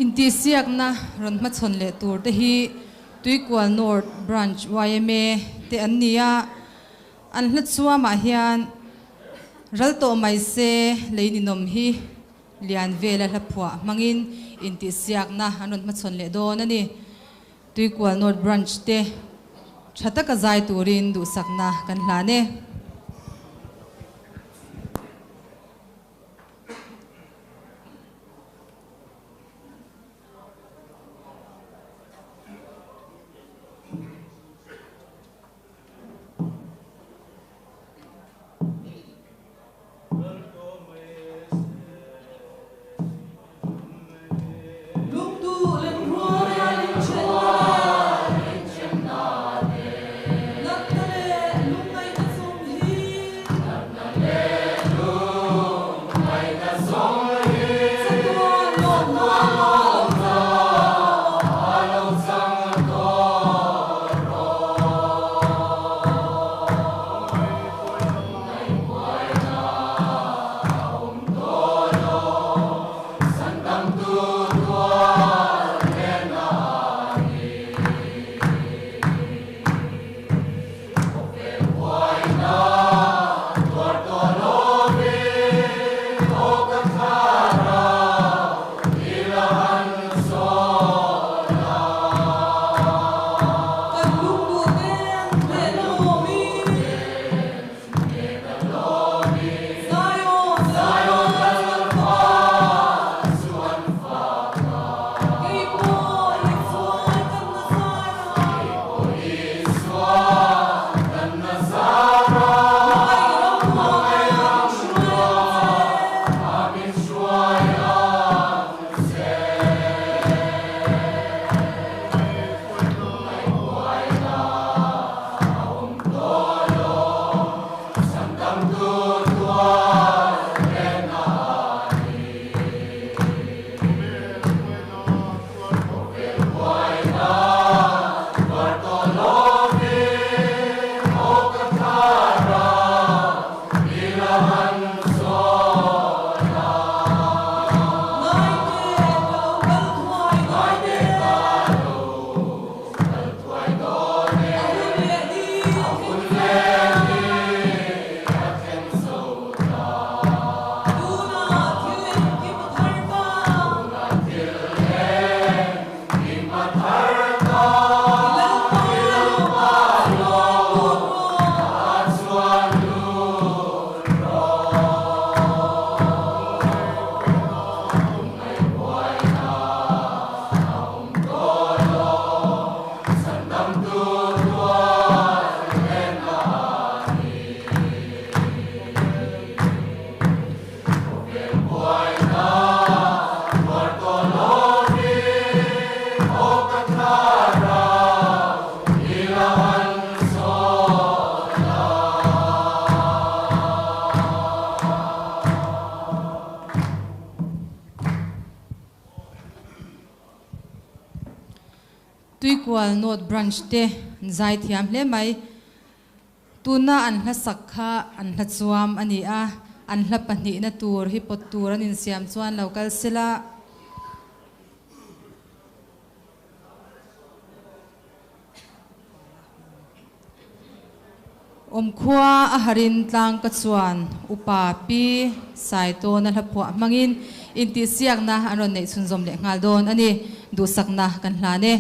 Intihsiakna rawn hmachhawn leh tur te hi Tuikual North Branch yma te an ni a, an hla chhuamah hian ral tawh mai se lei ninawm hi lian vela hla phuah hmangin intihsiakna an rawn hmachhawn leh dawn a ni. Tuikual North Branch te tha taka zai turin duhsakna kan hlan e. Tuikual North Branch te an zai thiam hle mai. Tuna an hla sak kha an hla chuam a ni a, an hla pahnihna tur hi pawt tur an insiam chuan lo kal sela. Awmkhua a harin tlang ka chuan Upa Pi Saitawna hla phuah hmangin intihsiakna an rawn neih chhunzawm leh nghal dawn a ni. Duhsakna kan hlan e.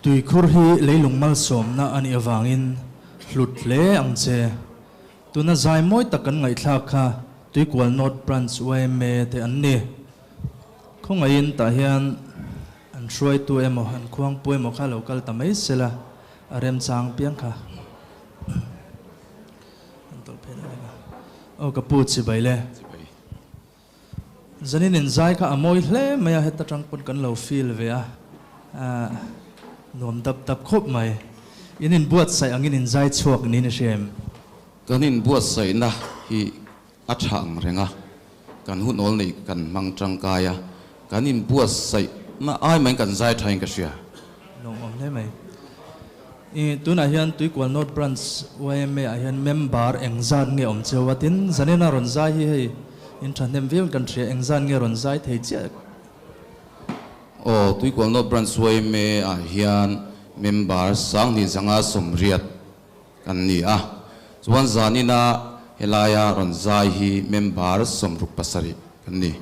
Tuikhur hi leilung malsawmna a nih avangin hlut hle ang che. Tuna zai mawi tak kan ngaihthlak kha Tuikual North Branch yma te an ni. Khawngaihin tah hian an hruaitu emaw an khuangpu emaw kha lo kal ta mai sela a remchang piang kha an tawlh phei leh vek a. Aw ka pu chibai le. Zanin inzai kha a mawi hle mai a, heta tang pawn kan lo feel ve a, nuam dap dap khawp mai. In inbuatsaih angin inzai chhuak niin i hria em? Kan inbuatsaihna hi a tha ang reng a, kan hun awl nei kan hmang tangkai a, kan inbuatsaihna ai maiin kan zai thain ka hria. Lawmawm hle mai. I tunah hian Tuikual North Branch yma ah hian member engzat nge awm cheu a? Tin, Zanina rawn zai hi hei in thahnem viau in kan hria, engzat nge rawn zai thei chiah? Aw, Tuikual North Branch yma ah hian member 2580 kan ni a, chuan Zanina helaia rawn zai hi member 67 kan ni.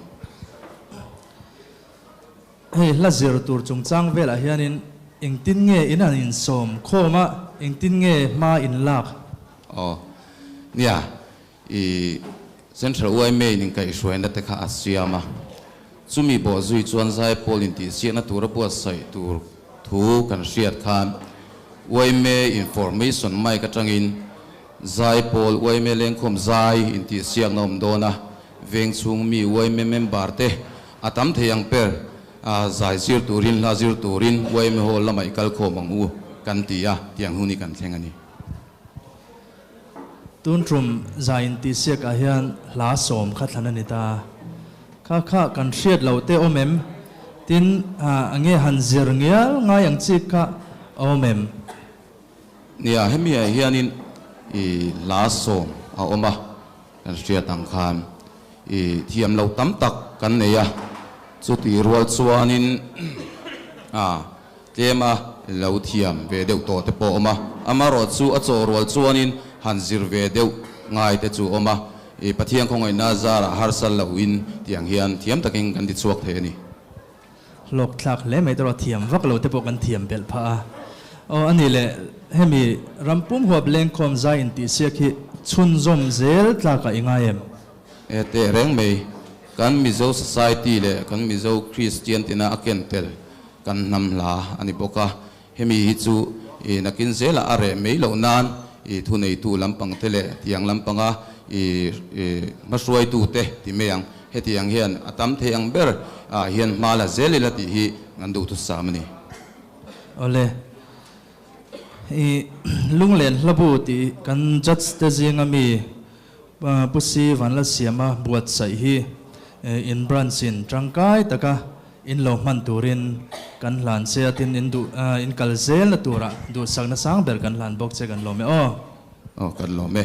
Hei hla zir tur chungchang velah hianin engtin nge in han insawm khawm a, engtin nge hma in lak? Aw, nia, i Central yma in inkaihhruaina te kha a siam a, chumi bawhzui chuan Zaipawl intihsiakna tura buatsaih tur thu kan hriat khan yma information mic atangin Zaipawl yma lengkhawm zai intihsiakna awm dawn a, vengchhung mi yma member te A tam thei ang per a, zai zir turin, hla zir turin yma Hall lamah i kal khawm ang u kan ti a, tiang hun hi kan thleng a ni. Tun tum zai intihsiak ah hian hla sawm kha thlan a ni ta. Kha kha kan hriat lo te awm em? Tin, a nge han zir ngial ngai ang chi kha a awm em? Nia, hemi ah hianin i hla sawm a awm a, kan hriat ang khan i thiam lo tam tak kan nei a, chutih rual chuanin a tlema lo thiam ve deuh tawh te pawh a awm a, amaherawh chu a chaw rual chuanin han zir ve deuh ngai te chu a awm a, i Pathian khawngaihna zarah harsa loin tiang hian thiam takin kan ti chhuak thei a ni. Hlawk thlak hle mai te erawh thiam vak lo te pawh kan thiam belh phah a. Aw a ni le, hemi rampum huap lengkhawm zai intihsiak hi chhunzawm zel tlakah i ngai em? E teh reng mai, kan Mizo Society leh kan Mizo Kristian tina a ken tel kan hnam hla a ni bawk a, hemi hi chu i nakin zelah a reh mai loh nan i thuneitu lampang te leh tiang lampanga i hmahruaitu te ti mai ang. Hetiang hian a tam thei ang ber ah hian hma la zel ila tih hi kan duhthusam a ni. Awle. I Lunglen Hlabu tih kan judge te zinga mi Pu Si Vanlalsiama buatsaih hi in branch in tangkai taka in lo hman turin kan hlan che a tin in duh in kal zelna turah duhsakna sang ber kan hlan bawk che kan lawm e aw. Aw kan lawm e.